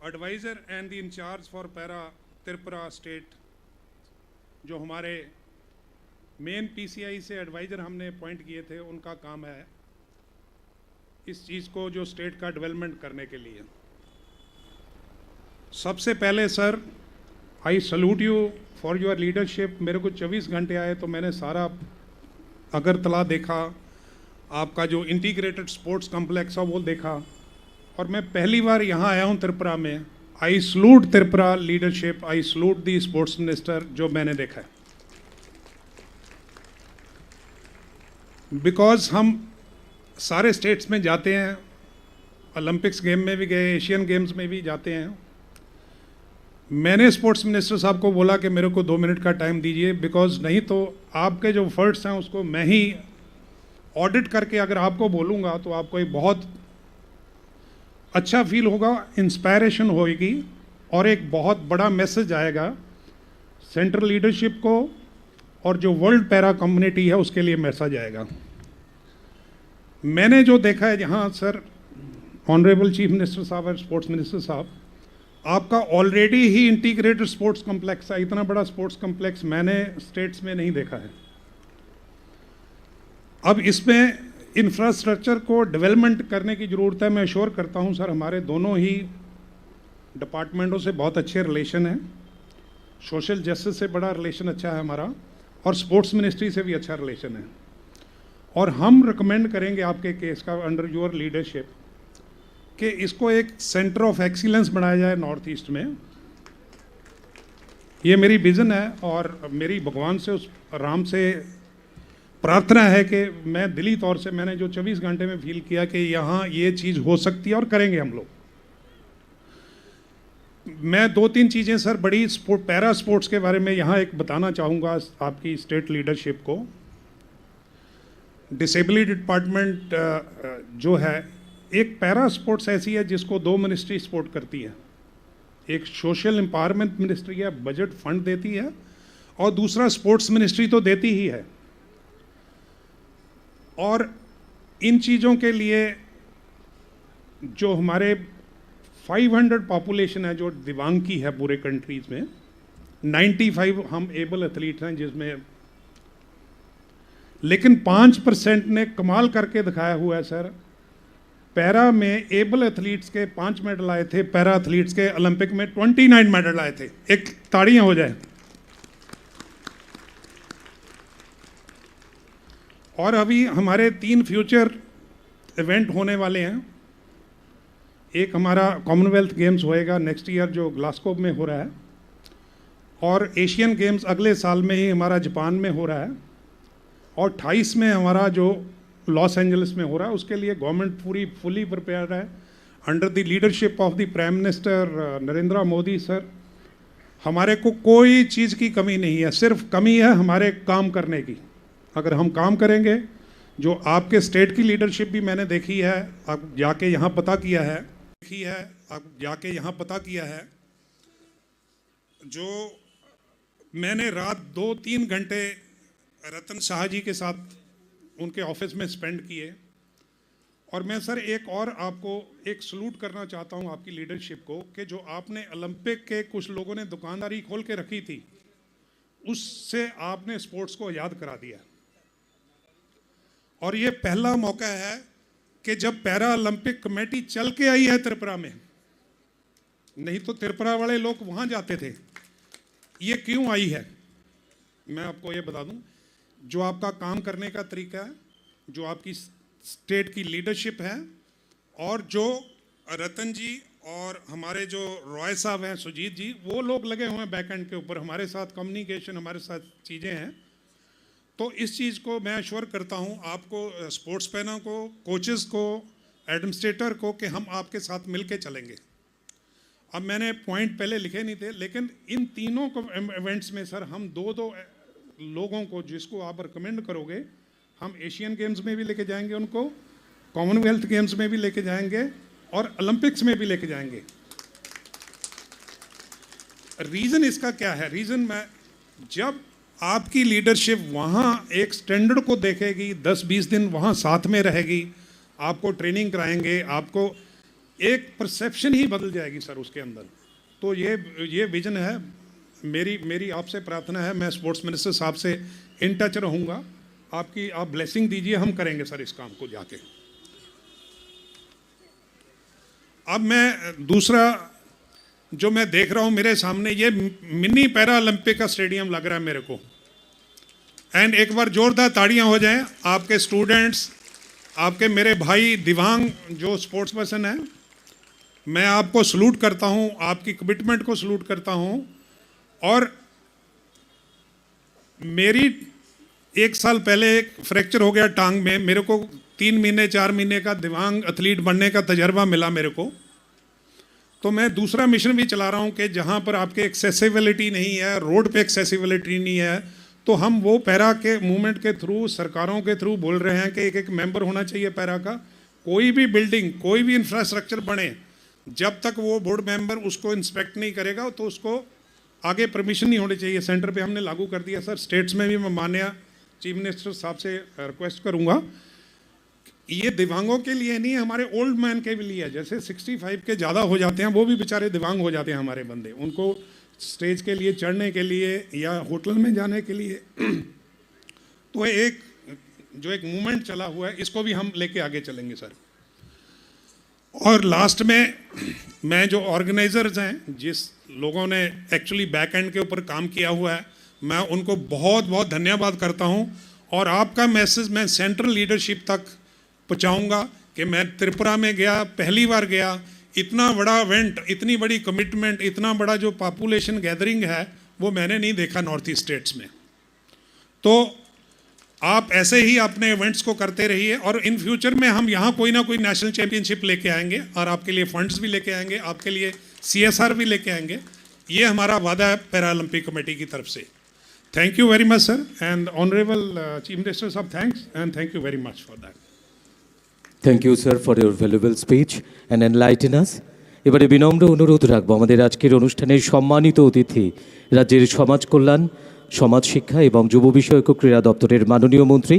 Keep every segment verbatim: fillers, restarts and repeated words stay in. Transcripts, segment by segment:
Advisor and the in charge for Para Tripura State, जो हमारे main PCI से एडवाइजर हमने अपॉइंट किए थे, उनका काम है इस चीज़ को, जो स्टेट का डेवलपमेंट करने के लिए। सबसे पहले sir, I salute you for your leadership। मेरे को चौबीस घंटे आए तो मैंने सारा अगरतला देखा, आपका जो इंटीग्रेटेड स्पोर्ट्स कॉम्प्लेक्स है वो देखा, और मैं पहली बार यहाँ आया हूँ त्रिपुरा में। I salute Tripura leadership, I salute the sports minister, जो मैंने देखा है। बिकॉज हम सारे स्टेट्स में जाते हैं, ओलंपिक्स गेम में भी गए, एशियन गेम्स में भी जाते हैं। मैंने स्पोर्ट्स मिनिस्टर साहब को बोला कि मेरे को दो मिनट का टाइम दीजिए, बिकॉज नहीं तो आपके जो वर्ड्स हैं उसको मैं ही ऑडिट करके अगर आपको बोलूँगा तो आपको एक बहुत अच्छा फील होगा, इंस्पायरेशन होएगी और एक बहुत बड़ा मैसेज आएगा सेंट्रल लीडरशिप को, और जो वर्ल्ड पैरा कम्युनिटी है उसके लिए मैसेज आएगा। मैंने जो देखा है यहाँ सर, ऑनरेबल चीफ मिनिस्टर साहब और स्पोर्ट्स मिनिस्टर साहब, आपका ऑलरेडी ही इंटीग्रेटेड स्पोर्ट्स कॉम्प्लेक्स है। इतना बड़ा स्पोर्ट्स कॉम्प्लेक्स मैंने स्टेट्स में नहीं देखा है। अब इसमें इंफ्रास्ट्रक्चर को डेवलपमेंट करने की ज़रूरत है। मैं श्योर करता हूँ सर, हमारे दोनों ही डिपार्टमेंटों से बहुत अच्छे रिलेशन हैं। सोशल जस्टिस से बड़ा रिलेशन अच्छा है हमारा, और स्पोर्ट्स मिनिस्ट्री से भी अच्छा रिलेशन है। और हम रिकमेंड करेंगे आपके केस का, अंडर योर लीडरशिप, कि इसको एक सेंटर ऑफ एक्सीलेंस बनाया जाए नॉर्थ ईस्ट में। ये मेरी विज़न है और मेरी भगवान से, उस राम से प्रार्थना है कि मैं दिली तौर से, मैंने जो चौबीस घंटे में फील किया कि यहाँ ये चीज़ हो सकती है, और करेंगे हम लोग। मैं दो तीन चीज़ें सर, बड़ी स्पोर्ट, पैरा स्पोर्ट्स के बारे में यहाँ एक बताना चाहूँगा आपकी स्टेट लीडरशिप को। डिसेबिलिटी डिपार्टमेंट जो है, एक पैरा स्पोर्ट्स ऐसी है जिसको दो मिनिस्ट्री सपोर्ट करती है। एक सोशल एम्पावरमेंट मिनिस्ट्री है, बजट फंड देती है, और दूसरा स्पोर्ट्स मिनिस्ट्री तो देती ही है। और इन चीज़ों के लिए जो हमारे फ़ाइव हंड्रेड पॉपुलेशन है जो दिव्यांग की है पूरे कंट्रीज में, नाइन्टी फ़ाइव हम एबल एथलीट हैं जिसमें, लेकिन पाँच परसेंट ने कमाल करके दिखाया हुआ है सर। पैरा में एबल एथलीट्स के पाँच मेडल आए थे, पैरा एथलीट्स के ओलंपिक में ट्वेंटी नाइन मेडल आए थे। एक ताड़ियां हो जाए। और अभी हमारे तीन फ्यूचर इवेंट होने वाले हैं। एक हमारा कॉमनवेल्थ गेम्स होएगा नेक्स्ट ईयर, जो ग्लास्को में हो रहा है, और एशियन गेम्स अगले साल में ही हमारा जापान में हो रहा है, और अट्ठाईस में हमारा जो लॉस एंजलिस में हो रहा है, उसके लिए गवर्नमेंट पूरी फुली प्रिपेयर्ड है। Under the leadership of the prime minister Narendra Modi sir, हमारे को कोई चीज़ की कमी नहीं है, सिर्फ कमी है हमारे काम करने की। अगर हम काम करेंगे, जो आपके स्टेट की लीडरशिप भी मैंने देखी है, आप जाके यहाँ पता किया है, देखी है, आप जाके यहाँ पता किया है, जो मैंने रात दो तीन घंटे रतन शाह जी के साथ उनके ऑफिस में स्पेंड किए। और मैं सर एक और आपको एक सलूट करना चाहता हूँ आपकी लीडरशिप को, कि जो आपने ओलंपिक के, कुछ लोगों ने दुकानदारी खोल के रखी थी, उससे आपने स्पोर्ट्स को याद करा दिया। और ये पहला मौका है कि जब पैरा ओलंपिक कमेटी चल के आई है त्रिपुरा में, नहीं तो त्रिपुरा वाले लोग वहाँ जाते थे। ये क्यों आई है, मैं आपको ये बता दूं, जो आपका काम करने का तरीका है, जो आपकी स्टेट की लीडरशिप है, और जो रतन जी और हमारे जो रॉय साहब हैं, सुजीत जी, वो लोग लगे हुए हैं बैक एंड के ऊपर, हमारे साथ कम्युनिकेशन, हमारे साथ चीज़ें हैं। तो इस चीज़ को मैं अश्योर करता हूँ आपको, स्पोर्ट्स मैनों को, कोचेस को, एडमिनिस्ट्रेटर को, कि हम आपके साथ मिलके चलेंगे। अब मैंने पॉइंट पहले लिखे नहीं थे, लेकिन इन तीनों को इवेंट्स में सर, हम दो दो लोगों को, जिसको आप रिकमेंड करोगे, हम एशियन गेम्स में भी लेके जाएंगे उनको, कॉमनवेल्थ गेम्स में भी लेके जाएंगे और ओलंपिक्स में भी लेके जाएंगे। रीज़न इसका क्या है? रीज़न मैं, जब आपकी लीडरशिप वहाँ एक स्टैंडर्ड को देखेगी, दस बीस दिन वहाँ साथ में रहेगी, आपको ट्रेनिंग कराएंगे, आपको एक परसेप्शन ही बदल जाएगी सर उसके अंदर। तो ये ये विजन है। मेरी मेरी आपसे प्रार्थना है, मैं स्पोर्ट्स मिनिस्टर साहब से इन टच रहूँगा। आपकी आप ब्लेसिंग दीजिए, हम करेंगे सर इस काम को जाके। अब मैं दूसरा जो मैं देख रहा हूँ मेरे सामने, ये मिनी पैरा ओलंपिक का स्टेडियम लग रहा है मेरे को। एंड एक बार जोरदार ताड़ियां हो जाएं आपके स्टूडेंट्स, आपके मेरे भाई दिव्यांग जो स्पोर्ट्स पर्सन है। मैं आपको सल्यूट करता हूँ, आपकी कमिटमेंट को सल्यूट करता हूँ। और मेरी एक साल पहले एक फ्रैक्चर हो गया टांग में, मेरे को तीन महीने चार महीने का दिव्यांग एथलीट बनने का तजर्बा मिला मेरे को। तो मैं दूसरा मिशन भी चला रहा हूँ कि जहाँ पर आपके एक्सेसिबिलिटी नहीं है, रोड पे एक्सेसिबिलिटी नहीं है, तो हम वो पैरा के मूवमेंट के थ्रू, सरकारों के थ्रू बोल रहे हैं कि एक एक मेंबर होना चाहिए पैरा का। कोई भी बिल्डिंग, कोई भी इंफ्रास्ट्रक्चर बने, जब तक वो बोर्ड मेंबर उसको इंस्पेक्ट नहीं करेगा तो उसको आगे परमिशन नहीं होनी चाहिए। सेंटर पे हमने लागू कर दिया सर, स्टेट्स में भी। मैं माननीय चीफ मिनिस्टर साहब से रिक्वेस्ट करूंगा, ये दिव्यांगों के लिए नहीं, हमारे ओल्ड मैन के भी लिए, जैसे सिक्सटी फाइव के ज़्यादा हो जाते हैं, वो भी बेचारे दिव्यांग हो जाते हैं हमारे बंदे, उनको स्टेज के लिए चढ़ने के लिए या होटल में जाने के लिए। तो एक जो एक मूवमेंट चला हुआ है, इसको भी हम लेके आगे चलेंगे सर। और लास्ट में मैं जो ऑर्गेनाइजर्स हैं, जिस लोगों ने एक्चुअली बैक एंड के ऊपर काम किया हुआ है, मैं उनको बहुत बहुत धन्यवाद करता हूँ। और आपका मैसेज मैं सेंट्रल लीडरशिप तक पहुँचाऊँगा कि मैं त्रिपुरा में गया, पहली बार गया, इतना बड़ा इवेंट, इतनी बड़ी कमिटमेंट, इतना बड़ा जो पॉपुलेशन गैदरिंग है, वो मैंने नहीं देखा नॉर्थ ईस्ट स्टेट्स में। तो आप ऐसे ही अपने इवेंट्स को करते रहिए और इन फ्यूचर में हम यहाँ कोई ना कोई नेशनल चैंपियनशिप लेके आएंगे और आपके लिए फंड्स भी लेके आएंगे, आपके लिए सीएसआर भी लेके आएंगे। ये हमारा वादा है पैरालंपिक कमेटी की तरफ से। Thank you very much sir and honorable Chief Minister sahab, thanks and thank you very much for that. Thank you sir for your valuable speech and enlighten us. এবারে বিনম্র অনুরোধ রাখবো আমাদের আজকের অনুষ্ঠানের সম্মানিত অতিথি, রাজ্যের সমাজ কল্যাণ, সমাজ শিক্ষা এবং যুব বিষয়ক ও ক্রীড়া দপ্তরের মাননীয় মন্ত্রী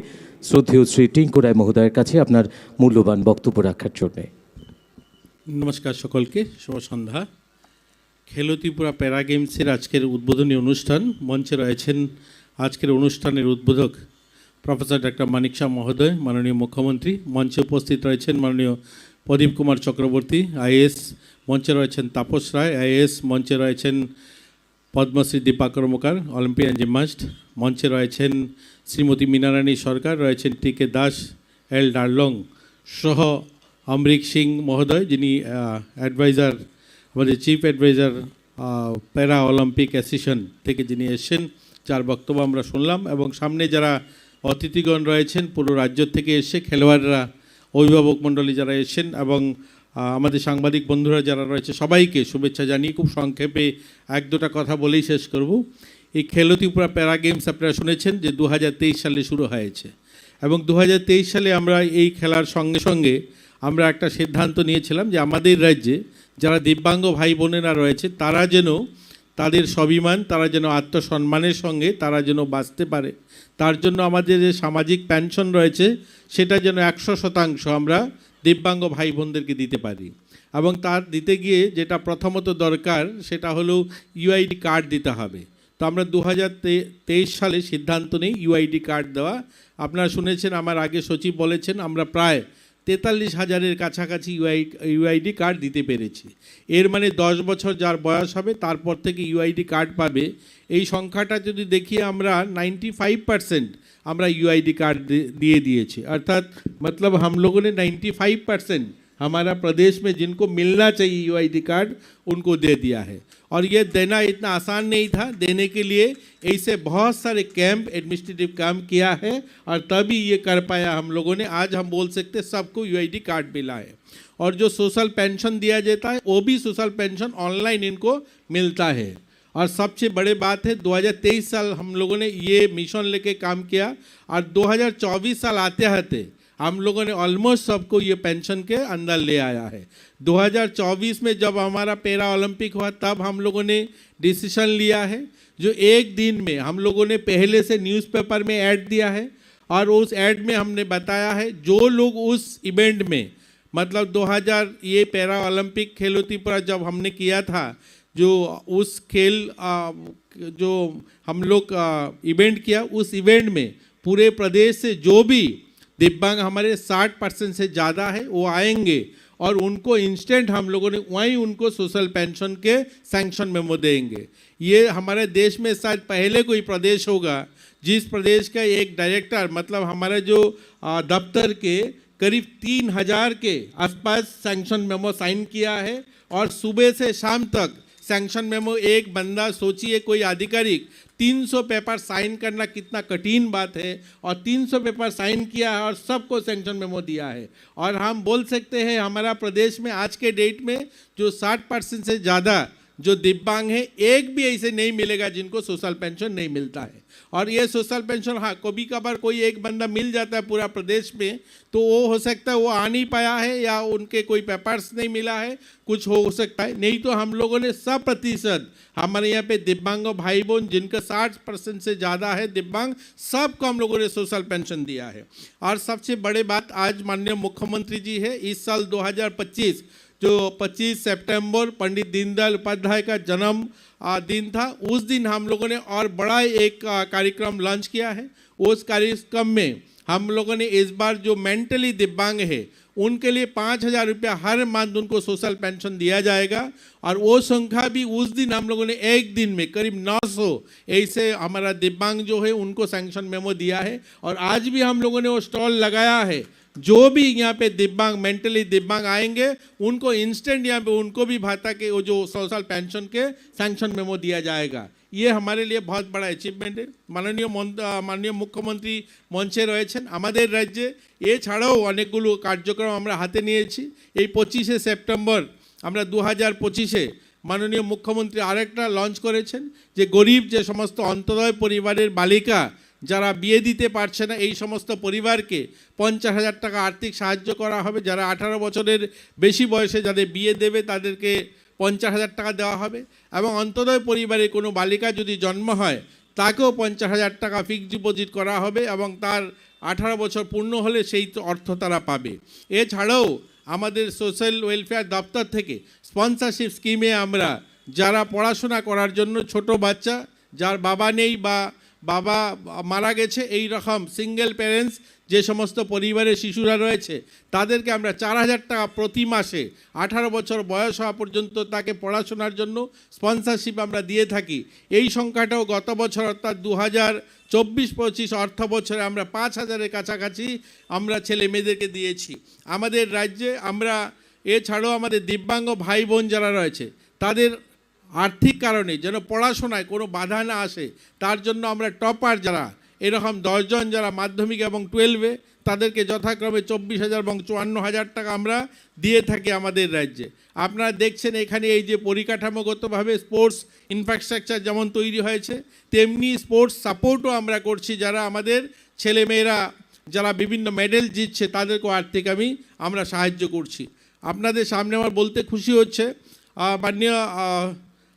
শ্রদ্ধেয় শ্রী টিঙ্কু রায় মহোদয়ের কাছে আপনার মূল্যবান বক্তব্য রাখার জন্য। নমস্কার সকলকে, শুভ সন্ধ্যা। খেলো ত্রিপুরা প্যারা গেমসের আজকের উদ্বোধনী অনুষ্ঠান। মঞ্চে রয়েছেন আজকের অনুষ্ঠানের উদ্বোধক প্রফেসর ডক্টর মানিক শাহ মহোদয়, মাননীয় মুখ্যমন্ত্রী। মঞ্চে উপস্থিত রয়েছেন মাননীয় প্রদীপ কুমার চক্রবর্তী, আইএএস। মঞ্চে রয়েছেন তাপস রায়, আইএএস। মঞ্চে রয়েছেন পদ্মশ্রী দীপা কর্মকার, অলিম্পিয়ান জিমনাস্ট। মঞ্চে রয়েছেন শ্রীমতী মীনারানী সরকার, রয়েছেন টি কে দাস, এল ডারলং সহ অমরিক সিং মহোদয়, যিনি অ্যাডভাইজার, আমাদের chief adviser para Olympic association থেকে যিনি এসেছেন, যার বক্তব্য আমরা শুনলাম। এবং সামনে যারা অতিথিগণ রয়েছেন, পুরো রাজ্য থেকে এসে খেলোয়াড়রা, অভিভাবক মণ্ডলী যারা এসেছেন এবং আহ, আমাদের সাংবাদিক বন্ধুরা যারা রয়েছে, সবাইকে শুভেচ্ছা জানিয়ে খুব সংক্ষেপে এক দুটা কথা বলেই শেষ করব। এই খেলো ত্রিপুরা প্যারা গেমস আপনারা শুনেছেন যে দু হাজার তেইশ সালে শুরু হয়েছে এবং দু হাজার তেইশ সালে আমরা এই খেলার সঙ্গে সঙ্গে আমরা একটা সিদ্ধান্ত নিয়েছিলাম যে আমাদের রাজ্যে যারা দিব্যাঙ্গ ভাই বোনেরা রয়েছে, তারা যেন তাদের স্বাভিমান, তারা যেন আত্মসম্মানের সঙ্গে তারা যেন বাঁচতে পারে। তার জন্য আমাদের যে সামাজিক পেনশন রয়েছে, সেটা যেন একশো শতাংশ আমরা দিব্যাঙ্গ ভাই বোনদেরকে দিতে পারি। এবং তার দিতে গিয়ে যেটা প্রথমত দরকার, সেটা হলো ইউআইডি কার্ড দিতে হবে। তো আমরা দু হাজার তেইশ সালে সিদ্ধান্ত নিই ইউআইডি কার্ড দেওয়া। আপনারা শুনেছেন, আমার আগে সচিব বলেছেন, আমরা প্রায় তেতাল্লিশ হাজারের কাছাকাছি ইউআই ইউআইডি কার্ড দিতে পেরেছি। এর মানে দশ বছর যার বয়স হবে, তারপর থেকে ইউআইডি কার্ড পাবে। এই সংখ্যাটা যদি দেখি, আমরা নাইনটি ফাইভ পার্সেন্ট আমরা ইউআইডি কার্ড দিয়ে দিয়েছি। अर्थात मतलब हम लोगों ने नाइन्टी फ़ाइव परसेंट हमारा प्रदेश में जिनको मिलना चाहिए यूआईडी कार्ड, उनको दे दिया है। और ये देना इतना आसान नहीं था। देने के लिए ऐसे बहुत सारे कैंप, एडमिनिस्ट्रेटिव काम किया है और तभी ये कर पाया हम लोगों ने। आज हम बोल सकते हैं सबको यूआईडी कार्ड मिला है। और जो सोशल पेंशन दिया जाता है, वो भी सोशल पेंशन ऑनलाइन इनको मिलता है। और सबसे बड़े बात है, दो हज़ार तेईस साल हम लोगों ने ये मिशन लेके काम किया और दो हज़ार चौबीस साल आते आते हम लोगों ने ऑलमोस्ट सबको ये पेंशन के अंदर ले आया है। दो हज़ार चौबीस में जब हमारा पैरा ओलंपिक हुआ, तब हम लोगों ने डिसीजन लिया है जो एक दिन में हम लोगों ने पहले से न्यूज़पेपर में ऐड दिया है और उस ऐड में हमने बताया है जो लोग उस इवेंट में मतलब दो हज़ार ये पैरा ओलंपिक खेलो त्रिपुरा जब हमने किया था, जो उस खेल, आ, जो हम लोग, आ, इवेंट किया, उस इवेंट में पूरे प्रदेश से जो भी दिव्यांग हमारे साठ परसेंट से ज़्यादा है, वो आएंगे और उनको इंस्टेंट हम लोगों ने वहीं उनको सोशल पेंशन के सैंक्शन मेमो देंगे। ये हमारे देश में शायद पहले कोई प्रदेश होगा जिस प्रदेश का एक डायरेक्टर, मतलब हमारे जो, आ, दफ्तर के करीब तीन हज़ार के आसपास सैंक्शन मेमो साइन किया है और सुबह से शाम तक सैंक्शन मेमो, एक बंदा, सोचिए, कोई आधिकारिक तीन सौ पेपर साइन करना कितना कठिन बात है, और तीन सौ पेपर साइन किया है और सबको सैंक्शन मेमो दिया है। और हम बोल सकते हैं, हमारा प्रदेश में आज के डेट में जो साठ परसेंट से ज़्यादा जो दिव्यांग है, एक भी ऐसे नहीं मिलेगा जिनको सोशल पेंशन नहीं मिलता है। और ये सोशल पेंशन, हाँ, कभी कभार कोई एक बंदा मिल जाता है पूरा प्रदेश में, तो वो हो सकता है वो आ नहीं पाया है या उनके कोई पेपर्स नहीं मिला है, कुछ हो सकता है। नहीं तो हम लोगों ने सौ प्रतिशत हमारे यहाँ पे दिव्यांग भाई बहन जिनका साठ परसेंट से ज़्यादा है दिव्यांग, सबको हम लोगों ने सोशल पेंशन दिया है। और सबसे बड़े बात, आज माननीय मुख्यमंत्री जी है, इस साल दो हज़ार पच्चीस, जो पच्चीस सितंबर पंडित दीनदयाल उपाध्याय का जन्म, आ, दिन था, उस दिन हम लोगों ने और बड़ा एक, आ, कार्यक्रम लॉन्च किया है। उस कार्यक्रम में हम लोगों ने इस बार जो मेंटली दिव्यांग है, उनके लिए पाँच हज़ार रुपया हर मंथ उनको सोशल पेंशन दिया जाएगा। और वो संख्या भी उस दिन हम लोगों ने एक दिन में करीब नौ सौ ऐसे हमारा दिव्यांग जो है उनको सैंक्शन मेमो दिया है। और आज भी हम लोगों ने वो स्टॉल लगाया है। जो भी यहाँ पे दिव्यांग, मेंटली दिव्यांग आएंगे, उनको इंस्टेंट यहाँ पे उनको भी भाता के, वो जो सोशल पेंशन के सैंक्शन मेमो दिया जाएगा। ये हमारे लिए बहुत बड़ा अचीवमेंट है। মাননীয় মন-, আহ, মাননীয় মুখ্যমন্ত্রী মঞ্চে রয়েছেন। আমাদের রাজ্যে এছাড়াও অনেকগুলো কার্যক্রম আমরা হাতে নিয়েছি। এই পঁচিশে সেপ্টেম্বর আমরা দু হাজার পঁচিশে মাননীয় মুখ্যমন্ত্রী আরেকটা লঞ্চ করেছেন, যে গরিব, যে সমস্ত অন্তদয় পরিবারের বালিকা যারা বিয়ে দিতে পারছে না, এই সমস্ত পরিবারকে পঞ্চাশ হাজার টাকা আর্থিক সাহায্য করা হবে। যারা আঠারো বছরের বেশি বয়সে যাদের বিয়ে দেবে, তাদেরকে পঞ্চাশ হাজার টাকা দেওয়া হবে। এবং অন্তদয় পরিবারে কোনো বালিকা যদি জন্ম হয়, তাকেও পঞ্চাশ হাজার টাকা ফিক্সড ডিপোজিট করা হবে এবং তার আঠারো বছর পূর্ণ হলে সেই অর্থ তারা পাবে। এছাড়াও আমাদের সোশ্যাল ওয়েলফেয়ার দপ্তর থেকে স্পন্সরশিপ স্কিমে আমরা যারা পড়াশোনা করার জন্য ছোট বাচ্চা, যার বাবা নেই বা বাবা মারা গেছে, এই রকম সিঙ্গেল প্যারেন্টস যে সমস্ত পরিবারের শিশুরা রয়েছে, তাদেরকে আমরা চার হাজার টাকা প্রতি মাসে আঠারো বছর বয়স হওয়া পর্যন্ত তাকে পড়াশোনার জন্য স্পন্সরশিপ আমরা দিয়ে থাকি। এই সংখ্যাটাও গত বছর অর্থাৎ দু হাজার চব্বিশ পঁচিশ অর্থ বছরে আমরা পাঁচ হাজারের কাছাকাছি আমরা ছেলে মেয়েদেরকে দিয়েছি। আমাদের রাজ্যে আমরা এছাড়াও আমাদের দিব্যাঙ্গ ভাই বোন যারা রয়েছে, তাদের আর্থিক কারণে যেন পড়াশোনায় কোনো বাধা না আসে, তার জন্য আমরা টপার যারা, এরকম দশজন যারা মাধ্যমিক এবং টুয়েলভে, তাদেরকে যথাক্রমে চব্বিশ হাজার এবং চুয়ান্ন হাজার টাকা আমরা দিয়ে থাকি আমাদের রাজ্যে। আপনারা দেখছেন এখানে এই যে পরিকাঠামোগতভাবে স্পোর্টস ইনফ্রাস্ট্রাকচার যেমন তৈরি হয়েছে, তেমনি স্পোর্টস সাপোর্টও আমরা করছি। যারা আমাদের ছেলেমেয়েরা যারা বিভিন্ন মেডেল জিতছে, তাদেরকেও আর্থিক আমি, আমরা সাহায্য করছি। আপনাদের সামনে আমার বলতে খুশি হচ্ছে, আহ, মাননীয়, আহ,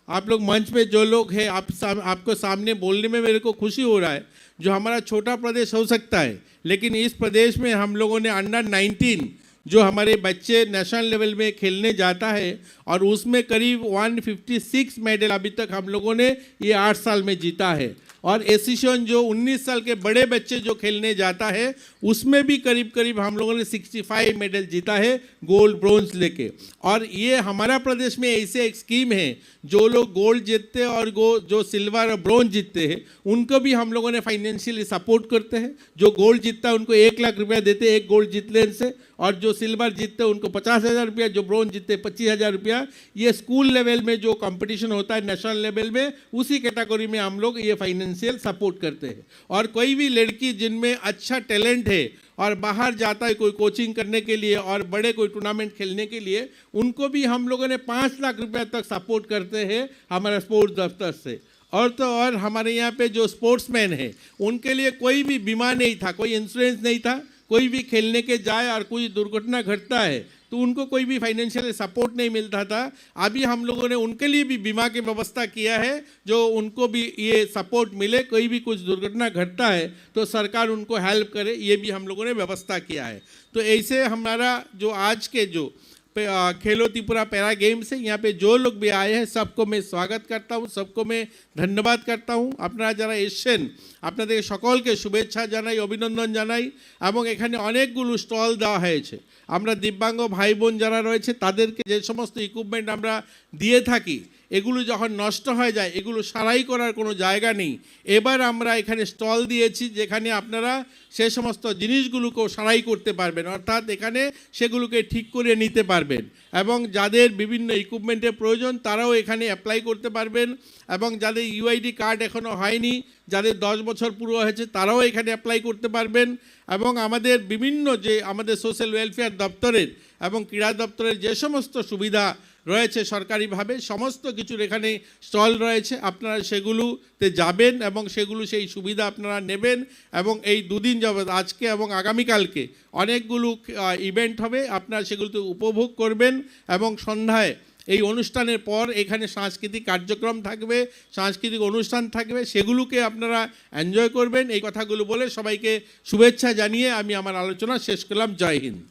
आप लोग मंच पे जो लोग हैं, आप साम-, आपको सामने बोलने में मेरे को खुशी हो रहा है। जो हमारा छोटा प्रदेश हो सकता है, लेकिन इस प्रदेश में हम लोगों ने अंडर नाइनटीन जो हमारे बच्चे नेशनल लेवल में खेलने जाता है और उसमें करीब वन फिफ्टी सिक्स मेडल अभी तक हम लोगों ने ये आठ साल में जीता है। और एसोसिएशन जो उन्नीस साल के बड़े बच्चे जो खेलने जाता है, उसमें भी करीब करीब हम लोगों ने सिक्सटी फ़ाइव मेडल जीता है, गोल्ड ब्रॉन्ज लेके। और ये हमारा प्रदेश में ऐसे एक स्कीम है, जो लोग गोल्ड जीतते हैं और गो-, जो सिल्वर और ब्रॉन्ज जीतते हैं, उनको भी हम लोगों ने फाइनेंशियली सपोर्ट करते हैं। जो गोल्ड जीतता है, उनको एक लाख रुपया देते हैं एक गोल्ड जीतने से, और जो सिल्वर जीतते हैं, उनको पचास हज़ार रुपया, जो ब्रॉन्ज जीतते हैं, पच्चीस हज़ार रुपया। ये स्कूल लेवल में जो कंपटीशन होता है नेशनल लेवल में, उसी कैटेगरी में हम लोग ये फाइनेंशियल सपोर्ट करते हैं। और कोई भी लड़की जिनमें अच्छा टैलेंट है और बाहर जाता है कोई कोचिंग करने के लिए और बड़े कोई टूर्नामेंट खेलने के लिए, उनको भी हम लोगों ने पाँच लाख रुपया तक सपोर्ट करते हैं हमारा स्पोर्ट्स दफ्तर से। और तो और हमारे यहाँ पे जो स्पोर्ट्समैन हैं, उनके लिए कोई भी बीमा नहीं था, कोई इंश्योरेंस नहीं था। कोई भी खेलने के जाए और कोई दुर्घटना घटता है, तो उनको कोई भी फाइनेंशियल सपोर्ट नहीं मिलता था। अभी हम लोगों ने उनके लिए भी बीमा की व्यवस्था किया है, जो उनको भी ये सपोर्ट मिले। कोई भी कुछ दुर्घटना घटता है तो सरकार उनको हेल्प करे, ये भी हम लोगों ने व्यवस्था किया है। तो ऐसे हमारा जो आज के जो पे-, अ, खेलो त्रिपुरा पैरा गेम्स है, यहाँ पे जो लोग भी आए हैं, सबको मैं स्वागत करता हूँ, सबको मैं ধন্যবাদ করতাম। আপনারা যারা এসছেন, আপনাদের সকলকে শুভেচ্ছা জানাই, অভিনন্দন জানাই। এবং এখানে অনেকগুলো স্টল দেওয়া হয়েছে। আমরা দিব্যাঙ্গ ভাই বোন যারা রয়েছে, তাদেরকে যে সমস্ত ইকুইপমেন্ট আমরা দিয়ে থাকি, এগুলো যখন নষ্ট হয়ে যায়, এগুলো সারাই করার কোনো জায়গা নেই। এবার আমরা এখানে স্টল দিয়েছি, যেখানে আপনারা সে সমস্ত জিনিসগুলোকেও সারাই করতে পারবেন, অর্থাৎ এখানে সেগুলোকে ঠিক করে নিতে পারবেন। এবং যাদের বিভিন্ন ইকুইপমেন্টের প্রয়োজন, তারাও এখানে অ্যাপ্লাই করতে পারবেন। এবং যাদের ইউআইডি কার্ড এখনও হয়নি, যাদের দশ বছর পুরো হয়েছে, তারাও এখানে অ্যাপ্লাই করতে পারবেন। এবং আমাদের বিভিন্ন যে আমাদের সোশ্যাল ওয়েলফেয়ার দপ্তরের এবং ক্রীড়া দপ্তরের যে সমস্ত সুবিধা রয়েছে সরকারিভাবে, সমস্ত কিছুর এখানে স্টল রয়েছে। আপনারা সেগুলোতে যাবেন এবং সেগুলো, সেই সুবিধা আপনারা নেবেন। এবং এই দুদিন যাবত, আজকে এবং আগামীকালকে, অনেকগুলো, আহ, ইভেন্ট হবে, আপনারা সেগুলোতে উপভোগ করবেন। এবং সন্ধ্যায় এই অনুষ্ঠানের পর এখানে সাংস্কৃতিক কার্যক্রম থাকবে, সাংস্কৃতিক অনুষ্ঠান থাকবে, সেগুলোকে আপনারা এনজয় করবেন। এই কথাগুলো বলে সবাইকে শুভেচ্ছা জানিয়ে আমি আমার আলোচনা শেষ করলাম। জয় হিন্দ।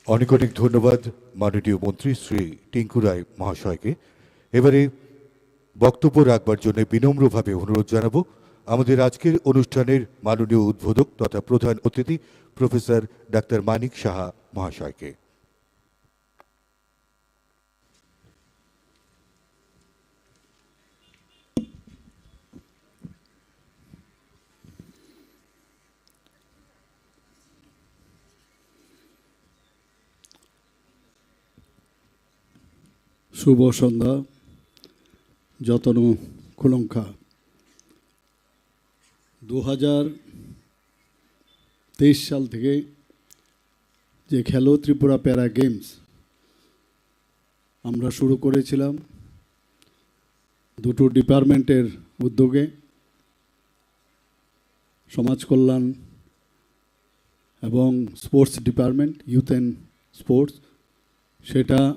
অনেক অনেক ধন্যবাদ মাননীয় মন্ত্রী শ্রী টিঙ্কু রায় মহাশয়কে। এবারে বক্তব্য রাখবার জন্য বিনম্রভাবে অনুরোধ জানাবো আমাদের আজকের অনুষ্ঠানের মাননীয় উদ্বোধক তথা প্রধান অতিথি প্রফেসর ডাক্তার মানিক সাহা মহাশয়কে। শুভ সন্ধ্যা, যতন খুলুংখা। দু হাজার তেইশ সাল থেকে যে খেলো ত্রিপুরা প্যারা গেমস আমরা শুরু করেছিলাম দুটো ডিপার্টমেন্টের উদ্যোগে, সমাজ কল্যাণ এবং sports department, youth and sports, সেটা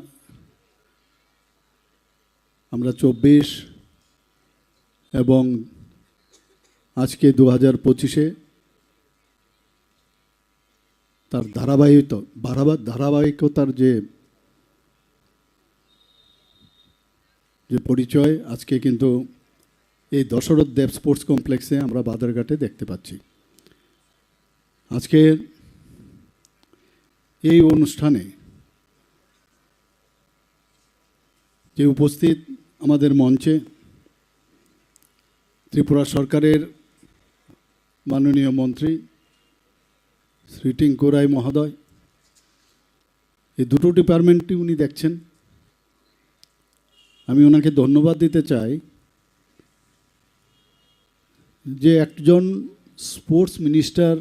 আমরা চব্বিশ এবং আজকে দু হাজার পঁচিশে তার ধারাবাহিকতা, ধারাবা-, ধারাবাহিকতার যে, যে পরিচয় আজকে কিন্তু এই দশরথ দেব স্পোর্টস কমপ্লেক্সে আমরা বাজারঘাটে দেখতে পাচ্ছি। আজকের এই অনুষ্ঠানে যে উপস্থিত আমাদের মঞ্চে ত্রিপুরা সরকারের মাননীয় মন্ত্রী শ্রী টিঙ্কু রায় মহোদয়, এই দুটো ডিপার্টমেন্টই উনি দেখছেন। আমি ওনাকে ধন্যবাদ দিতে চাই যে একজন স্পোর্টস মিনিস্টার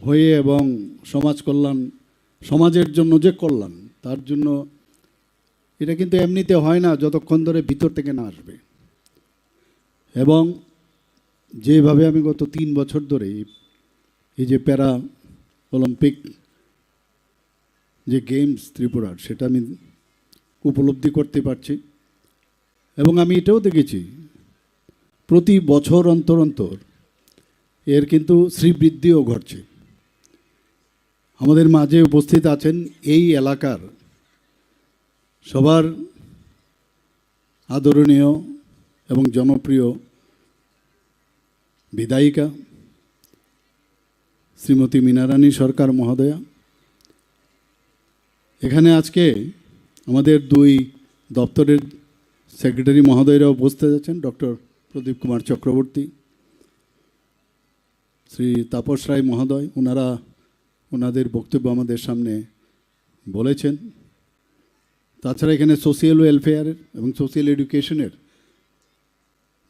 হয়ে এবং সমাজ কল্যাণ, সমাজের জন্য যে কল্যাণ, তার জন্য এটা কিন্তু এমনিতে হয় না যতক্ষণ ধরে ভিতর থেকে না আসবে। এবং যেভাবে আমি গত তিন বছর ধরে এই, এই যে প্যারা অলিম্পিক যে গেমস ত্রিপুরার, সেটা আমি উপলব্ধি করতে পারছি। এবং আমি এটাও দেখেছি, প্রতি বছর অন্তর অন্তর এর কিন্তু শ্রীবৃদ্ধিও ঘটছে। আমাদের মাঝে উপস্থিত আছেন এই এলাকার সবার আদরণীয় এবং জনপ্রিয় বিধায়িকা শ্রীমতী মীনারানী সরকার মহোদয়া। এখানে আজকে আমাদের দুই দপ্তরের সেক্রেটারি মহোদয়রা উপস্থিত আছেন, ডক্টর প্রদীপ কুমার চক্রবর্তী, শ্রী তাপস রায় মহোদয়, ওনারা ওনাদের বক্তব্য আমাদের সামনে বলেছেন। তাছাড়া এখানে সোশিয়াল ওয়েলফেয়ার এবং সোশিয়াল এডুকেশনের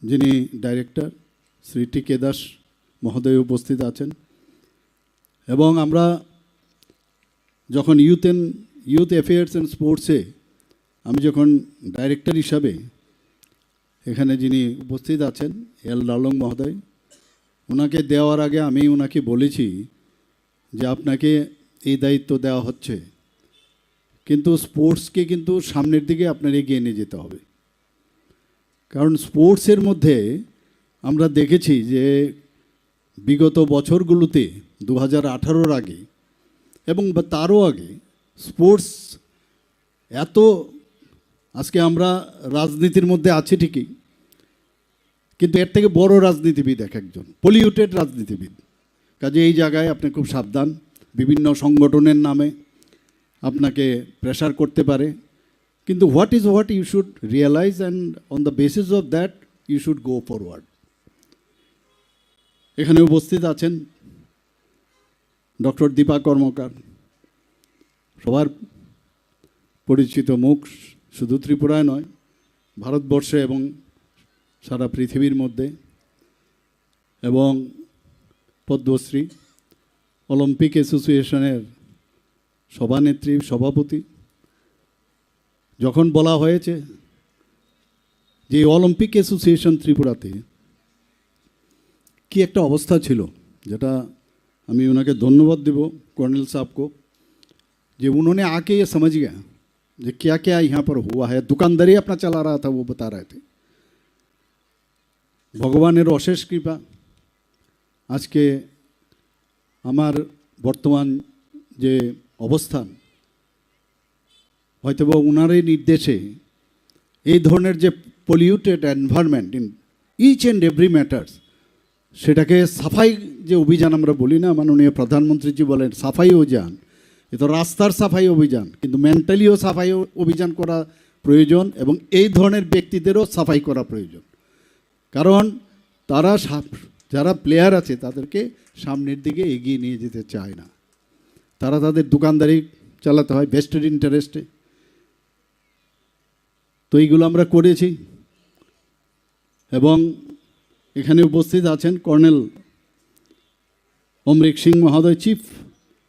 যিনি ডাইরেক্টর, শ্রী টি কে দাস মহোদয় উপস্থিত আছেন। এবং আমরা যখন youth and, youth affairs and স্পোর্টসে আমি যখন ডাইরেক্টর হিসাবে এখানে যিনি উপস্থিত আছেন, এল লালং মহোদয়, ওনাকে দেওয়ার আগে আমি ওনাকে বলেছি যে আপনাকে এই দায়িত্ব দেওয়া হচ্ছে, কিন্তু স্পোর্টসকে কিন্তু সামনের দিকে আপনার এগিয়ে নিয়ে যেতে হবে। কারণ স্পোর্টসের মধ্যে আমরা দেখেছি যে বিগত বছরগুলোতে, দু হাজার আঠারোর আগে এবং বা তারও আগে, স্পোর্টস এত, আজকে আমরা রাজনীতির মধ্যে আছি ঠিকই, কিন্তু এর থেকে বড় রাজনীতিবিদ এক একজন, পলিউটেড রাজনীতিবিদ। কাজে এই জায়গায় আপনি খুব সাবধান, বিভিন্ন সংগঠনের নামে আপনাকে প্রেশার করতে পারে, কিন্তু what is what, you should realize and on the basis of that you should go forward. এখানে উপস্থিত আছেন ডক্টর দীপা কর্মকার, সবার পরিচিত মুখ, শুধু ত্রিপুরায় নয়, ভারতবর্ষে এবং সারা পৃথিবীর মধ্যে, এবং পদ্মশ্রী, অলিম্পিক অ্যাসোসিয়েশনের সভানেত্রী, সভাপতি। যখন বলা হয়েছে যে অলিম্পিক অ্যাসোসিয়েশন ত্রিপুরাতে কি একটা অবস্থা ছিল, যেটা আমি ওনাকে ধন্যবাদ দেব, কর্নেল সাহেবকে, যে उन्होंने आके ये समझ गया যে क्या क्या यहाँ पर हुआ है। दुकानदारी अपना चला रहा था, वो बता रहे थे। ভগবানের অশেষ কৃপা, আজকে আমার বর্তমান যে অবস্থান, হয়তোবা ওনারই নির্দেশে এই ধরনের যে polluted environment in each and every matters, সেটাকে সাফাই যে অভিযান আমরা বলি না, মাননীয় প্রধানমন্ত্রীজি বলেন সাফাই অভিযান, এ তো রাস্তার সাফাই অভিযান, কিন্তু মেন্টালিও সাফাই অ-, অভিযান করা প্রয়োজন এবং এই ধরনের ব্যক্তিদেরও সাফাই করা প্রয়োজন। কারণ তারা সাম-, যারা প্লেয়ার আছে তাদেরকে সামনের দিকে এগিয়ে নিয়ে যেতে চায় না, তারা তাদের দোকানদারি চালাতে হয় ভেস্টেড ইন্টারেস্টে। তো এইগুলো আমরা করেছি এবং এখানে উপস্থিত আছেন কর্নেল अमरीक सिंह महोदय, चीफ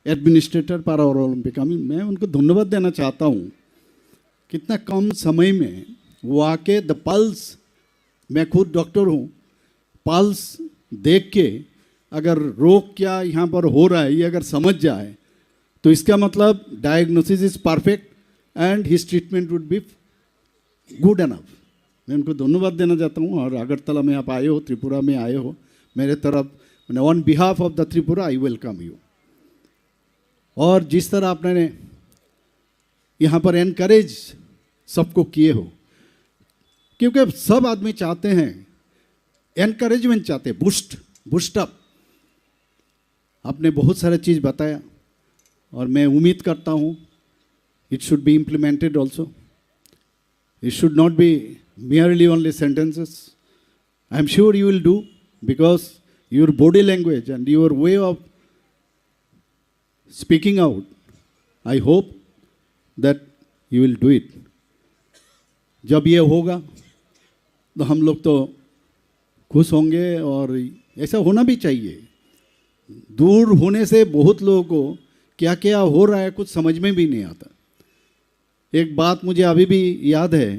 एडमिनिस्ट्रेटर पारा ओलंपिक, আমি मैं उनको धन्यवाद देना चाहता हूँ। कितना कम समय में वो आके द पल्स, मैं खुद डॉक्टर हूँ, पल्स देख के अगर रोग क्या यहाँ पर हो रहा है ये अगर समझ जाए तो इसका मतलब diagnosis is perfect and his treatment would be good enough। मैं उनको धन्यवाद देना चाहता हूँ। और अगरतला में आप आए हो, त्रिपुरा में आए हो, मेरे तरफ मैंने on behalf of the Tripura I welcome you. और जिस तरह आपने यहाँ पर एनकरेज सबको किए हो, क्योंकि सब आदमी चाहते हैं, एनकरेजमेंट चाहते हैं, बूस्ट बूस्टअप। आपने बहुत सारा चीज़ बताया और मैं उम्मीद करता हूँ it should be implemented also। It should not be merely only sentences। I am sure you will do because your body language and your way of speaking out, I hope that you will do it। जब ये होगा तो हम लोग तो खुश होंगे और ऐसा होना भी चाहिए। दूर होने से बहुत लोगों को क्या क्या हो रहा है कुछ समझ में भी नहीं आता। एक बात मुझे अभी भी याद है,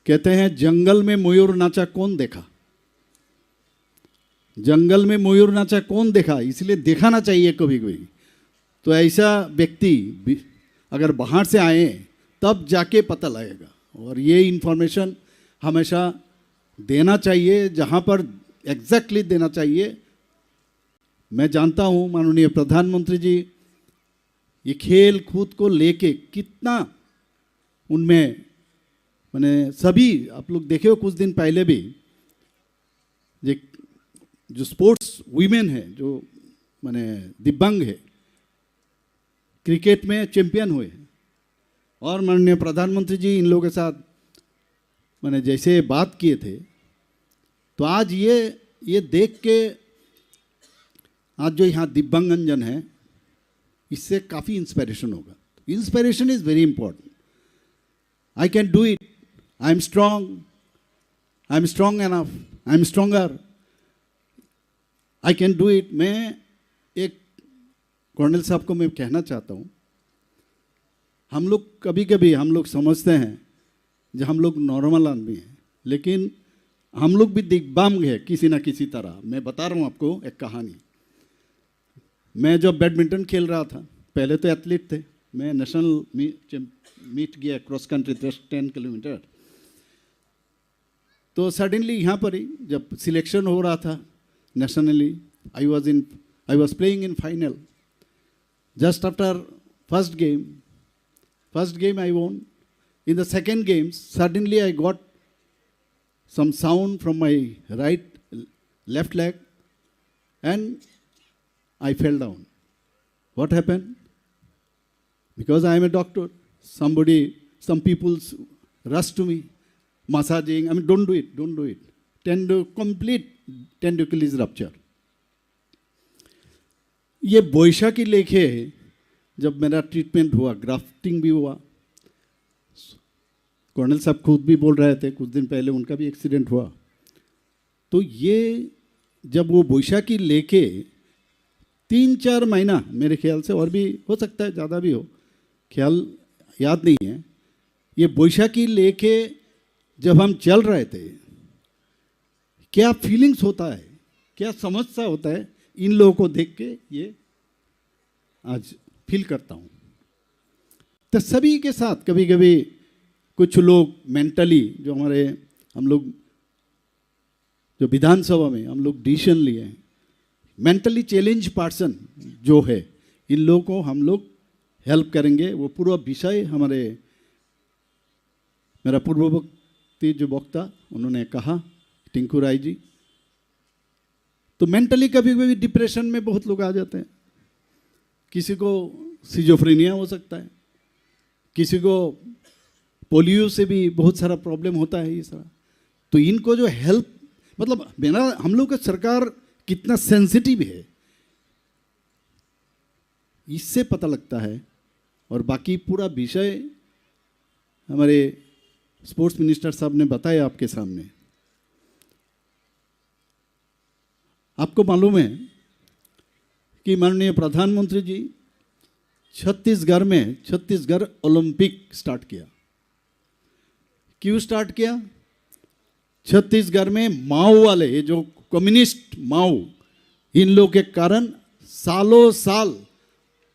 कहते हैं जंगल में मयूर नाचा कौन देखा? जंगल में मयूर नाचा कौन देखा? इसलिए दिखाना चाहिए कभी कभी। तो ऐसा व्यक्ति भी अगर बाहर से आए तब जाके पता लगेगा। और ये इन्फॉर्मेशन हमेशा देना चाहिए, जहाँ पर एग्जैक्टली देना चाहिए। मैं जानता हूँ माननीय प्रधानमंत्री जी ये खेल कूद को लेके कितना उनमें, मैंने सभी, आप लोग देखे हो कुछ दिन पहले भी, ये जो स्पोर्ट्स वीमेन है, जो मैंने दिव्यांग है, क्रिकेट में चैंपियन हुए हैं। और माननीय प्रधानमंत्री जी इन लोगों के साथ मैंने जैसे बात किए थे, तो आज ये ये देख के आज जो यहाँ दिव्यांगजन है, इससे काफ़ी इंस्पिरेशन होगा। Inspiration is very important। I can do it। I am strong। I am strong enough। I am stronger। I can do it। मैं एक कर्नल साहब को मैं कहना चाहता हूँ, हम लोग कभी कभी हम लोग समझते हैं जो हम लोग नॉर्मल आदमी हैं, लेकिन हम लोग भी दिग्बाम है किसी ना किसी तरह। मैं बता रहा हूँ आपको एक कहानी। मैं जब बैडमिंटन खेल रहा था, पहले तो एथलीट थे, मैं नेशनल मीट गया क्रॉस कंट्री दस टेन किलोमीटर। तो सडनली यहाँ पर ही जब सिलेक्शन हो रहा था nationally, I was in I was playing in final. Just after first game, first game I won. In the second game, suddenly I got some sound from my right, left leg, and I fell down. What happened? Because I am a doctor, somebody, some people rush to me, massaging. I mean, don't do it, don't do it. Tendo complete tendon Achilles rupture. ये बोईशाखी लेके जब मेरा ट्रीटमेंट हुआ, ग्राफ्टिंग भी हुआ, कर्नल साहब खुद भी बोल रहे थे, कुछ दिन पहले उनका भी एक्सीडेंट हुआ। तो ये जब वो बोईशाखी लेके तीन चार महीना, मेरे ख्याल से और भी हो सकता है, ज़्यादा भी हो, ख्याल याद नहीं है, ये बोईशाखी लेके जब हम चल रहे थे, क्या फीलिंग्स होता है, क्या समस्या होता है, इन लोगों को देख के ये आज फील करता हूँ। तो सभी के साथ कभी कभी कुछ लोग मेंटली, जो हमारे, हम लोग जो विधानसभा में हम लोग डिसीजन लिए हैं, मेंटली चैलेंज पर्सन जो है, इन लोगों को हम लोग हेल्प करेंगे। वो पूरा विषय हमारे, मेरा पूर्ववर्ती जो वक्ता उन्होंने कहा, टिंकू राय जी। तो मेंटली कभी कभी डिप्रेशन में बहुत लोग आ जाते हैं। किसी को सिजोफ्रेनिया हो सकता है, किसी को पोलियो से भी बहुत सारा प्रॉब्लम होता है, ये सारा। तो इनको जो हेल्प, मतलब, मेरा, हम लोग का सरकार कितना सेंसिटिव है, इससे पता लगता है। और बाकी पूरा विषय हमारे स्पोर्ट्स मिनिस्टर साहब ने बताया आपके सामने। आपको मालूम है कि माननीय प्रधानमंत्री जी छत्तीसगढ़ में छत्तीसगढ़ ओलंपिक स्टार्ट किया। क्यों स्टार्ट किया? छत्तीसगढ़ में माओ वाले, ये जो कम्युनिस्ट माओ, इन लोग के कारण सालों साल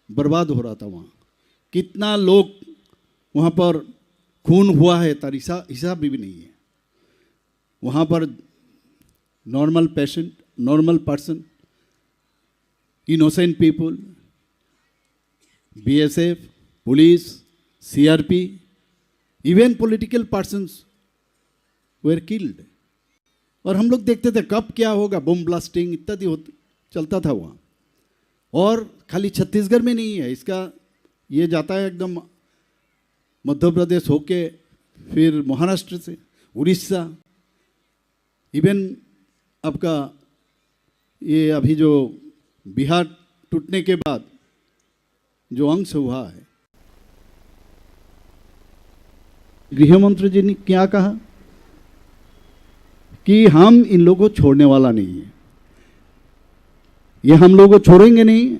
बर्बाद हो रहा था वहाँ। कितना लोग वहाँ पर खून हुआ है, तार हिसा-, हिसाब भी नहीं है। वहाँ पर normal patient, normal person, innocent people, BSF, police, CRP, even political persons where killed. और हम लोग देखते थे कब क्या होगा, बम ब्लास्टिंग इत्यादि होत-, चलता था वहाँ। और खाली छत्तीसगढ़ में नहीं है, इसका, ये जाता है एकदम मध्य प्रदेश होके, फिर महाराष्ट्र से, उड़ीसा, इवन आपका ये अभी जो बिहार टूटने के बाद जो अंश हुआ है, गृह मंत्री जी ने क्या कहा कि हम इन लोगों को छोड़ने वाला नहीं है, ये हम लोगों को छोड़ेंगे नहीं।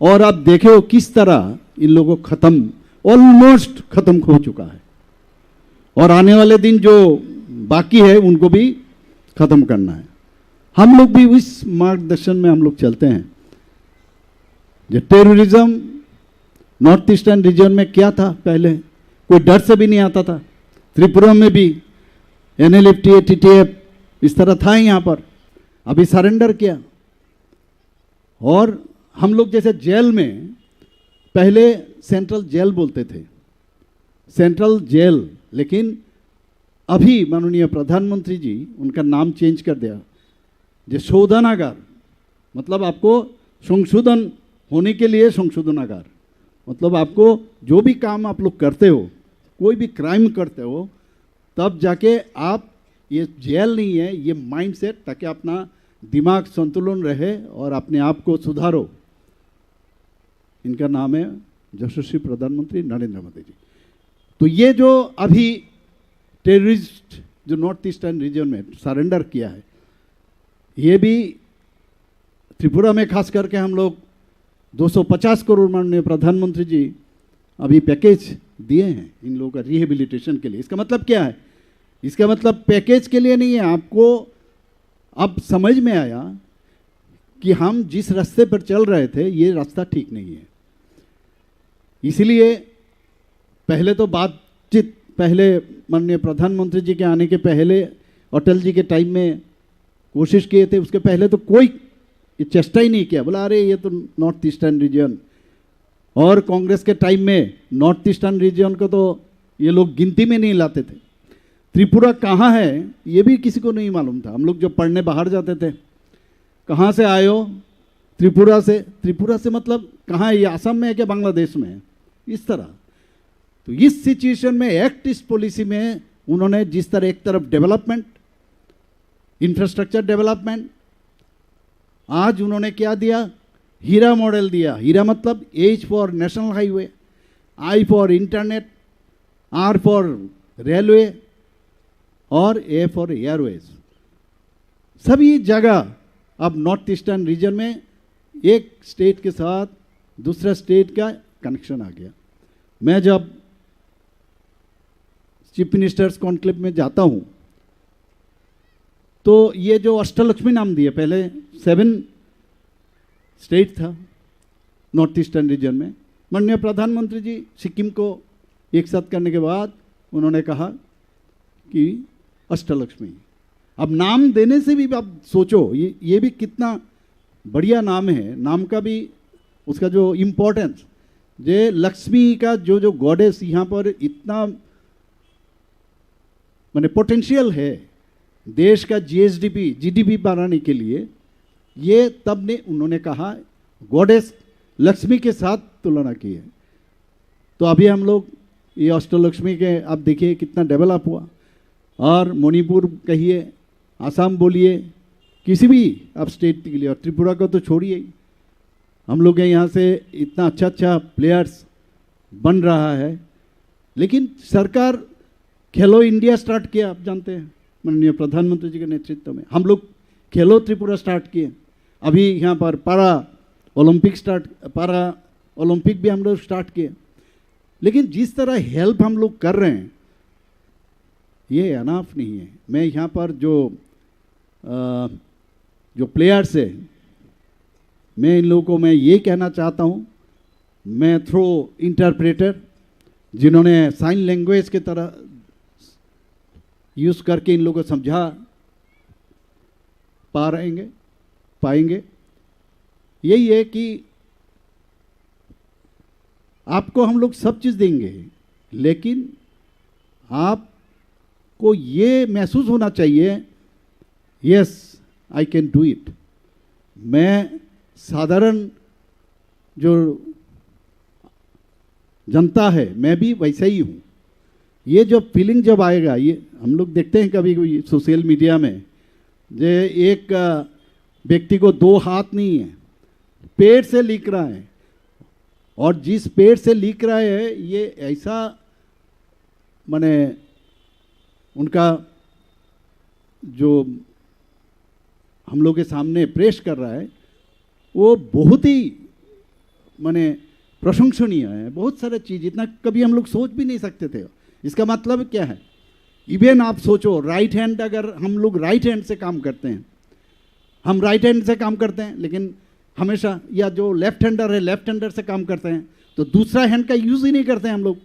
और आप देखे हो किस तरह इन लोगों को खत्म, ऑलमोस्ट खत्म हो चुका है, और आने वाले दिन जो बाकी है उनको भी खत्म करना है। हम लोग भी इस मार्गदर्शन में हम लोग चलते हैं। जो टेररिज्म नॉर्थ ईस्टर्न रीजन में क्या था पहले, कोई डर से भी नहीं आता था। त्रिपुरा में भी एनएलएफ, टीए, टीटीएफ इस तरह था ही यहाँ पर, अभी सरेंडर किया। और हम लोग जैसे जेल में, पहले सेंट्रल जेल बोलते थे, सेंट्रल जेल, लेकिन अभी माननीय प्रधानमंत्री जी उनका नाम चेंज कर दिया, जो शोधनागार, मतलब आपको संशोधन होने के लिए संशोधनागार, मतलब आपको जो भी काम आप लोग करते हो, कोई भी क्राइम करते हो, तब जाके आप, ये जेल नहीं है, ये माइंडसेट, ताकि अपना दिमाग संतुलन रहे और अपने आप को सुधारो। इनका नाम है यशस्वी प्रधानमंत्री नरेंद्र मोदी जी। तो ये जो अभी टेररिस्ट जो नॉर्थ ईस्टर्न रीजन में सरेंडर किया है, ये भी त्रिपुरा में खास करके हम लोग दो सौ पचास करोड़ माननीय प्रधानमंत्री जी अभी पैकेज दिए हैं इन लोगों का रिहेबिलिटेशन के लिए। इसका मतलब क्या है? इसका मतलब पैकेज के लिए नहीं है। आपको अब समझ में आया कि हम जिस रास्ते पर चल रहे थे, ये रास्ता ठीक नहीं है। इसीलिए पहले तो बातचीत, पहले माननीय प्रधानमंत्री जी के आने के पहले, अटल जी के टाइम में कोशिश किए थे, उसके पहले तो कोई चेष्टा ही नहीं किया, बोला अरे ये तो नॉर्थ ईस्टर्न रीजन। और कांग्रेस के टाइम में नॉर्थ ईस्टर्न रीजन को तो ये लोग गिनती में नहीं लाते थे। त्रिपुरा कहाँ है ये भी किसी को नहीं मालूम था। हम लोग जब पढ़ने बाहर जाते थे, कहाँ से आए हो? त्रिपुरा से। त्रिपुरा से मतलब कहाँ है? ये आसाम में है क्या, बांग्लादेश में है? इस तरह। तो इस सिचुएशन में एक्ट ईस्ट पॉलिसी में उन्होंने जिस तरह एक तरफ डेवलपमेंट, इंफ्रास्ट्रक्चर डेवलपमेंट, आज उन्होंने क्या दिया? हीरा मॉडल दिया। हीरा मतलब H for national highway, I for internet, R for railway और ए फॉर एयरवेज। सभी जगह अब नॉर्थ ईस्टर्न रीजन में एक स्टेट के साथ दूसरा स्टेट का कनेक्शन आ गया। मैं जब चीफ मिनिस्टर्स कॉन्क्लेव में जाता हूँ, तो ये जो अष्टलक्ष्मी नाम दिए, पहले सेवन स्टेट था नॉर्थ ईस्टर्न रीजन में। माननीय प्रधानमंत्री जी सिक्किम को एक साथ करने के बाद उन्होंने कहा कि अष्टलक्ष्मी। अब नाम देने से भी आप सोचो, ये ये भी कितना बढ़िया नाम है। नाम का भी, उसका जो इम्पोर्टेंस, जे लक्ष्मी का जो जो गॉडेस यहाँ पर इतना माने पोटेंशियल है देश का जीएसडीपी, जीडीपी बढ़ाने के लिए, ये तब ने उन्होंने कहा, गॉडेस लक्ष्मी के साथ तुलना की है। तो अभी हम लोग ये अष्टलक्ष्मी के, आप देखिए कितना डेवलप हुआ। और मणिपुर कहिए, आसाम बोलिए, किसी भी आप स्टेट के लिए, और त्रिपुरा को तो छोड़िए ही। हम लोग के यहाँ से इतना अच्छा अच्छा प्लेयर्स बन रहा है, लेकिन सरकार खेलो इंडिया स्टार्ट किया, आप जानते हैं, माननीय प्रधानमंत्री जी के नेतृत्व में हम लोग खेलो त्रिपुरा स्टार्ट किए। अभी यहाँ पर पारा ओलंपिक स्टार्ट, पारा ओलंपिक भी हम लोग स्टार्ट किए। लेकिन जिस तरह हेल्प हम लोग कर रहे हैं, ये अनाफ नहीं है। मैं यहाँ पर जो अ, जो प्लेयर्स है, मैं इन लोगों को मैं ये कहना चाहता हूँ, मैं थ्रू इंटरप्रेटर, जिन्होंने साइन लैंग्वेज की तरह यूज़ करके इन लोगों को समझा पा रहेंगे, पाएंगे, यही है कि आपको हम लोग सब चीज़ देंगे, लेकिन आपको ये महसूस होना चाहिए, yes, I can do it. मैं साधारण जो जनता है, मैं भी वैसा ही हूँ। ये जो फीलिंग जब आएगा, ये हम लोग देखते हैं कभी कभी सोशल मीडिया में, जे एक अ, व्यक्ति को दो हाथ नहीं है, पेट से लिख रहा है, और जिस पेट से लिख रहा है, ये ऐसा, माने, उनका जो हम लोग के सामने पेश कर रहा है, वो बहुत ही, माने, प्रशंसनीय है। बहुत सारे चीज़ इतना कभी हम लोग सोच भी नहीं सकते थे। इसका मतलब क्या है? इवन आप सोचो, राइट हैंड, अगर हम लोग राइट हैंड से काम करते हैं, हम राइट हैंड से काम करते हैं, लेकिन हमेशा, या जो लेफ्ट हैंडर है, लेफ्ट हैंडर से काम करते हैं, तो दूसरा हैंड का यूज़ ही नहीं करते हैं हम लोग।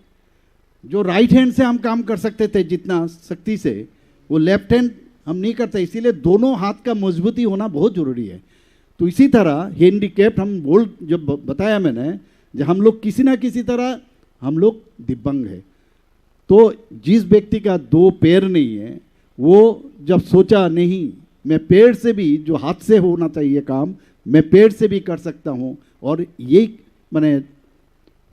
जो राइट हैंड से हम काम कर सकते थे जितना सख्ती से, वो लेफ्ट हैंड हम नहीं करते। इसीलिए दोनों हाथ का मजबूती होना बहुत ज़रूरी है। तो इसी तरह हैंडीकैप्ड हम बोल, जब ब-, बताया मैंने, जो हम लोग किसी ना किसी तरह हम लोग दिव्यांग है। तो जिस व्यक्ति का दो पैर नहीं है, वो जब सोचा, नहीं, मैं पैर से भी, जो हाथ से होना चाहिए काम, मैं पैर से भी कर सकता हूँ। और ये, मैंने,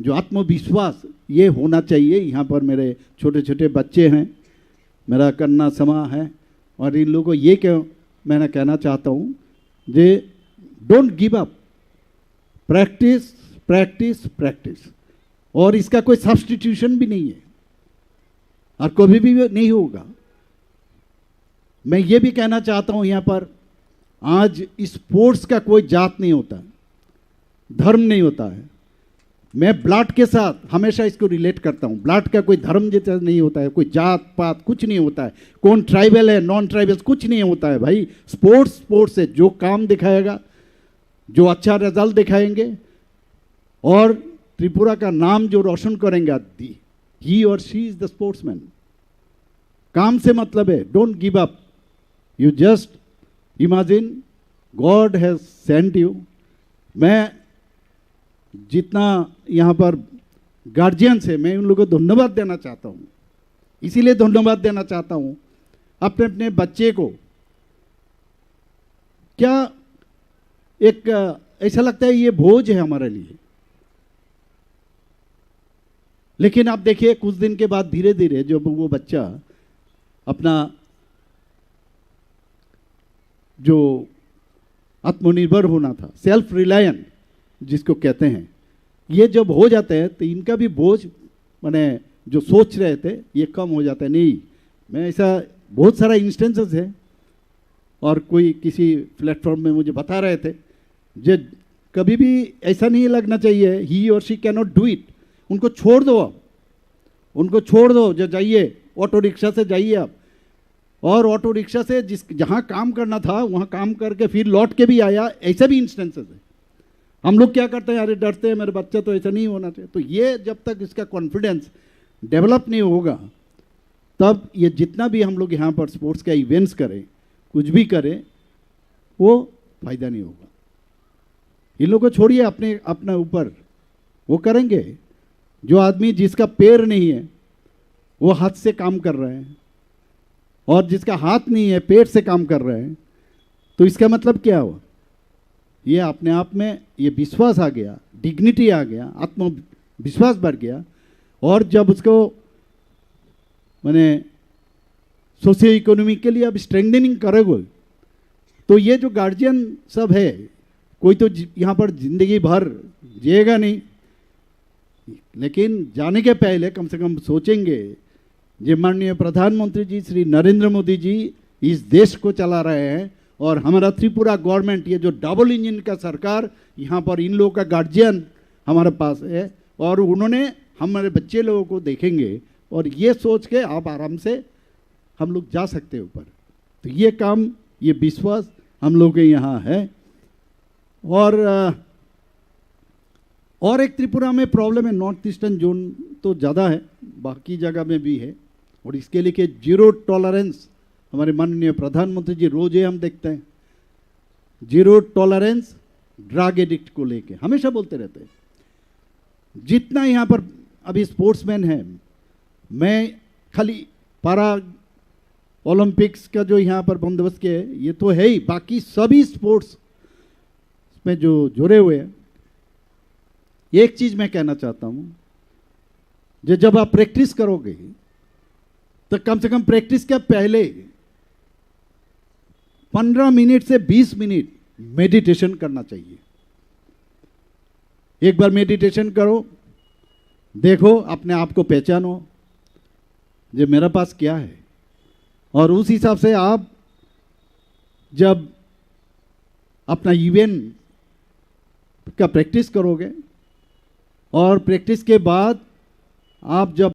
जो आत्मविश्वास ये होना चाहिए। यहाँ पर मेरे छोटे छोटे बच्चे हैं, मेरा कन्या समा है, और इन लोगों को ये कह, मैंने कहना चाहता हूँ जे don't give up, practice, practice, practice. और इसका कोई सब्स्टिट्यूशन भी नहीं है और कभी भी नहीं होगा। मैं ये भी कहना चाहता हूँ यहाँ पर, आज स्पोर्ट्स का कोई जात नहीं होता, धर्म नहीं होता है। मैं ब्लड के साथ हमेशा इसको रिलेट करता हूँ। ब्लड का कोई धर्म जैसा नहीं होता है, कोई जात पात कुछ नहीं होता है, कौन ट्राइबल है, नॉन ट्राइबल कुछ नहीं होता है भाई। स्पोर्ट्स स्पोर्ट्स है, जो काम दिखाएगा, जो अच्छा रिजल्ट दिखाएंगे, और त्रिपुरा का नाम जो रोशन करेंगे, दी ही और शी इज द स्पोर्ट्समैन। काम से मतलब है, don't give up. You just imagine, God has sent you. मैं जितना यहाँ पर गार्जियंस है, मैं उन लोगों को धन्यवाद देना चाहता हूँ। इसीलिए धन्यवाद देना चाहता हूँ, अपने अपने बच्चे को क्या एक, अ, ऐसा लगता है ये बोझ है हमारे लिए। लेकिन आप देखिए, कुछ दिन के बाद धीरे धीरे जब वो बच्चा अपना जो आत्मनिर्भर होना था, सेल्फ रिलायंट जिसको कहते हैं, ये जब हो जाते हैं तो इनका भी बोझ, माने जो सोच रहे थे, ये कम हो जाता है। नहीं, मैं ऐसा बहुत सारा इंस्टेंसेस है, और कोई किसी प्लेटफॉर्म में मुझे बता रहे थे, जे कभी भी ऐसा नहीं लगना चाहिए ही और she can not do it. उनको छोड़ दो आप, उनको छोड़ दो, जो जाइए, ऑटो रिक्शा से जाइए आप। और ऑटो रिक्शा से जिस, जहाँ काम करना था, वहाँ काम करके फिर लौट के भी आया, ऐसा भी इंस्टेंसेस है। हम लोग क्या करते हैं, अरे डरते हैं, मेरे बच्चा तो ऐसा नहीं होना चाहिए। तो ये जब तक इसका कॉन्फिडेंस डेवलप नहीं होगा, तब ये जितना भी हम लोग यहाँ पर स्पोर्ट्स का इवेंट्स करें, कुछ भी करें, वो फायदा नहीं होगा। इन लोगों को छोड़िए, अपने, अपना ऊपर वो करेंगे। जो आदमी जिसका पैर नहीं है, वो हाथ से काम कर रहे हैं, और जिसका हाथ नहीं है, पैर से काम कर रहे हैं, तो इसका मतलब क्या हुआ? ये अपने आप में ये विश्वास आ गया, डिग्निटी आ गया, आत्मविश्वास बढ़ गया। और जब उसको, मैंने, सोशियो इकोनॉमिकली अब स्ट्रेंथनिंग करोगे, तो ये जो गार्जियन सब है, कोई तो जि-, यहाँ पर जिंदगी भर जिएगा नहीं, लेकिन जाने के पहले कम से कम सोचेंगे जे माननीय प्रधानमंत्री जी श्री नरेंद्र मोदी जी इस देश को चला रहे हैं, और हमारा त्रिपुरा गवर्नमेंट, ये जो डबल इंजन का सरकार, यहाँ पर इन लोगों का गार्जियन हमारे पास है, और उन्होंने हमारे बच्चे लोगों को देखेंगे, और ये सोच के आप आराम से हम लोग जा सकते हैं ऊपर। तो ये काम, ये विश्वास हम लोग के यहाँ है। और अ, और एक त्रिपुरा में प्रॉब्लम है, नॉर्थ ईस्टर्न जोन तो ज़्यादा है, बाकी जगह में भी है, और इसके लिए जीरो टॉलरेंस हमारे माननीय प्रधानमंत्री जी रोज ही हम देखते हैं, जीरो टॉलरेंस ड्रग एडिक्ट को लेके हमेशा बोलते रहते हैं। जितना यहाँ पर अभी स्पोर्ट्समैन है, मैं खाली पैरा ओलंपिक्स का जो यहाँ पर बंदोबस्त किया है, ये तो है ही, बाकी सभी स्पोर्ट्स में जो जुड़े हुए हैं, एक चीज मैं कहना चाहता हूँ, जो जब आप प्रैक्टिस करोगे, तो कम से कम प्रैक्टिस के पहले पन्द्रह मिनट से बीस मिनट मेडिटेशन करना चाहिए। एक बार मेडिटेशन करो, देखो, अपने आप को पहचानो, ये मेरे पास क्या है, और उस हिसाब से आप जब अपना इवेंट का प्रैक्टिस करोगे, और प्रैक्टिस के बाद आप जब